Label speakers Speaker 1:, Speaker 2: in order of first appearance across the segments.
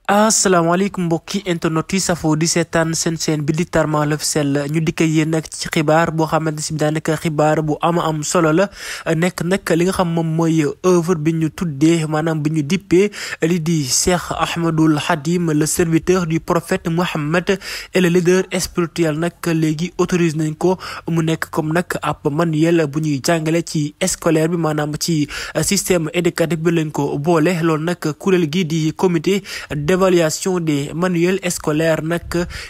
Speaker 1: asalaamaaleykum mbokki internet yi safoo di seetaan seen chaîne bi di Tarma l'Officiel ñu dikk yéen nag ci xibaar boo xamante si daanaka xibaar bu am solo la nekk nag li nga xam moom mooy œuvre bi ñu tuddee maanaam bi ñu dippee li di Cheikh Ahmadoul Khadim le serviteur du prophète Mohammed et le leader spirituel nag léegi autorise nañ ko mu nekk comme nag ab manuel bu ñuy jàngale ci scolaire bi maanaam ci système éducatif bi lañ ko boole loolu nag kuréel gi di comité d'évaluation des manuels scolaires nag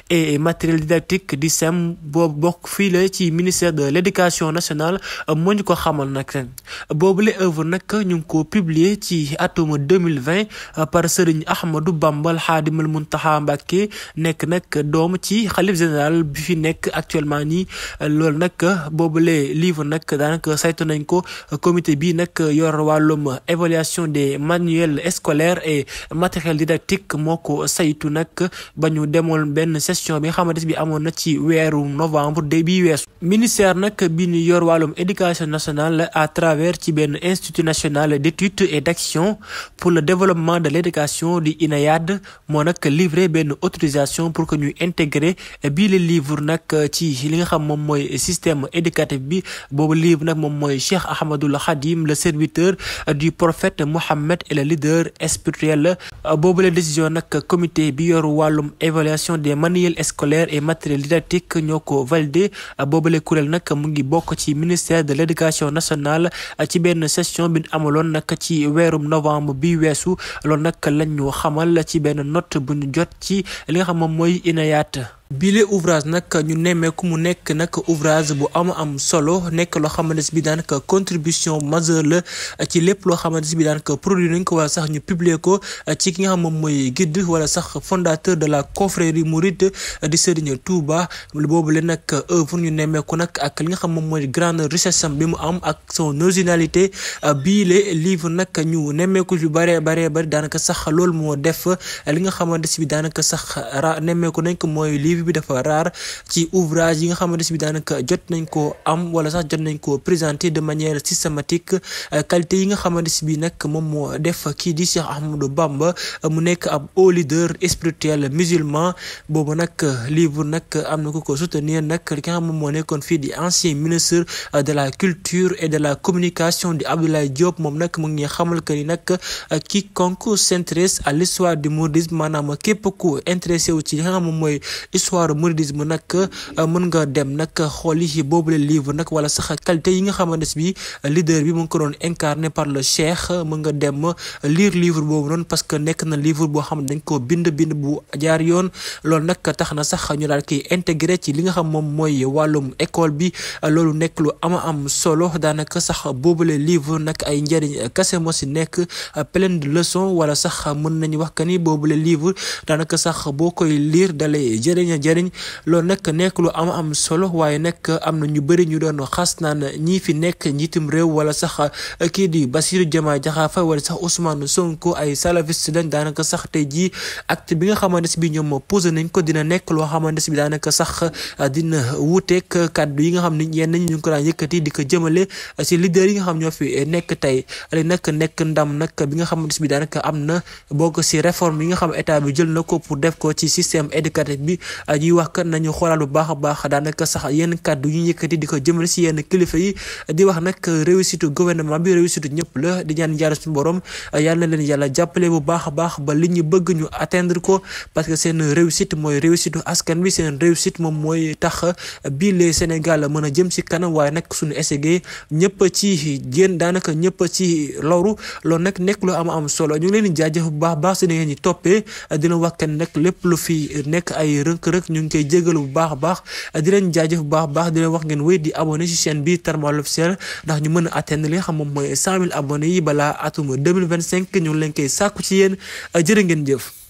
Speaker 1: et matériel didactique di SEM boobu bokk fii la ci ministère de l'éducation nationale moo ñu ko xamal nag boobule œuvre nag ñu ngi ko publier ci atum 2020 par Serigne Ahmadou Bamba Khadimul Muntaha Mbacké nekk nag doom ci xalif général bi fi nekk actuellement nii loolu nag boobule livre nag daanaka saytu nañ ko comité bi nag yor wàllum évaluation des manuels scolaires et matériel didactique moo ko saytu nag ba ñu demoon benn session bi nga xamante bi amoon na ci weeru novembre bi weesu ministère nag bi ñu yor wàllum éducation nationale à travers ci benn institut national d'études et d'action pour le développement de l'éducation di INEAD moo nag livré benn autorisation pour que ñuy intégrer bii le livre nag ci li nga xam moom mooy système éducatif bi boobu livre nag moom mooy Cheikh Ahmadoul Khadim le serviteur du prophète Mohammed et le leader spirituel boobu la décision nag comité bi yor wàllum évaluation des manuels scolaires et matériel didactique ñoo ko validé boobule kuréel nag mu ngi bokk ci ministère de l'éducation nationale ci benn session bi amaloon nag ci weerum novembre bi weesu loolu nag lañ ñu xamal ci benn note bu ñu jot ci li nga xam moom mooy INEAD. bile ouvrage nag ñu nemmeeku mu nekk nag ouvrage bu am solo nekk loo xamante bi daanaka contribution majeure la ci lépp loo xamante bi daanaka produit nañ ko wala sax ñu publier ko ci ki nga xam moom mooy guide wala sax fondateur de la confrérie mouride di Serigne Touba boobu leen nag œuvre ñu nemmeeku nag ak li nga xam moom mooy grande richesse bi mu am ak son originalité bile livre nag ñu nemmeeku yu bari daanaka sax loolu moo def li nga xamante bi daanaka sax nemmeeku nañ ko mooy livre bi dafa raar ci ouvrage yi nga xamante bi daanaka jot nañ ko am wala sax jot nañ ko présenter de manière systématique qualité yi nga xamante bi nag moom moo def kii di Cheikh Ahmadou Bamba mu nekk ab haut leader spirituel musulman boobu nag livre nag am na ku ko soutenir nag li nga xam moom moo nekkoon fii di ancien ministre de la culture et de la communication di Abdoulaye Diop moom nag mu ngi xamal que ni nag quiconque s'intéresse à l'histoire du mouridisme maanaam képp ku intéressé wu ci li nga xam moom mooy histoire mouridisme nag mën nga dem nag xooli ci boobule livre nag wala sax qualité yi nga xamante bi leader bi mu ngi ko doon incarné par le cheikh mën nga dem lire livre boobu noonu parce que nekk na livre boo xam ne dañ ko bind bu jaar yoon loolu nag tax na sax ñu daal koy intégré ci li nga xam moom mooy wàllum école bi loolu nekk lu am solo daanaka sax boobule livre nag ay njëriñ kese moo si nekk plein de leçons wala sax mën nañu wax que ni boobule livre daanaka sax boo koy lire dalay jëriñ loolu nag nekk lu am solo waaye nag am na ñu bëri ñu doon xas naan ñii fi nekk njiitum réew wala sax kii di Bassirou Diomaye Diakhar Faye wala sax Ousmane Sonko ay salafiste lañ daanaka sax tey jii acte bi nga xamante bi ñoom posé nañ ko dina nekk loo xamante bi daanaka sax dina wuuteeg kàddu yi nga xam ne ñenn ñi ñu ngi ko daan yëkkati di ko jëmale ci leader yi nga xam ñoo fi nekk tey li nag nekk ndam nag bi nga xamante bi daanaka am na bokk ci réforme yi nga xam état bi jël na ko pour def ko ci système éducatif bi ñuy wax kat nañu xoolaat bu baax a baax daanaka sax yenn kàddu yu ñu yëkkati di ko jëmale si yenn kilifa yi di wax nag réussite gouvernement bi réussite ñëpp la di ñaan yàlla suñu borom yàlla na leen yàlla jàppale bu baax a baax ba li ñu bëgg ñu atteindre ko parce que seen réussite mooy réussite askan bi seen réussite moom mooy tax bii le Sénégal mën a jëm si kanam waaye nag suñu essayé ñëpp ci génn daanaka ñëpp ci loru loolu nag nekk lu am solo ñu ngi leen di jaajëf bu baax si ngeen ñi toppee dina wax kenn nag lépp lu fi nekk ay rënk-rënk ñu ngi koy jégalu bu baax di leen jaajëf bu baax di leen wax ngeen wéy di abonné ci chaîne bi Tarma l'Officiel ndax ñu mën a atteindre li nga xam moom mooy 100 000 abonnés yi balaa atum 2025 ñu ngi leen koy sàkku ci yéen jërë ngeen jëf.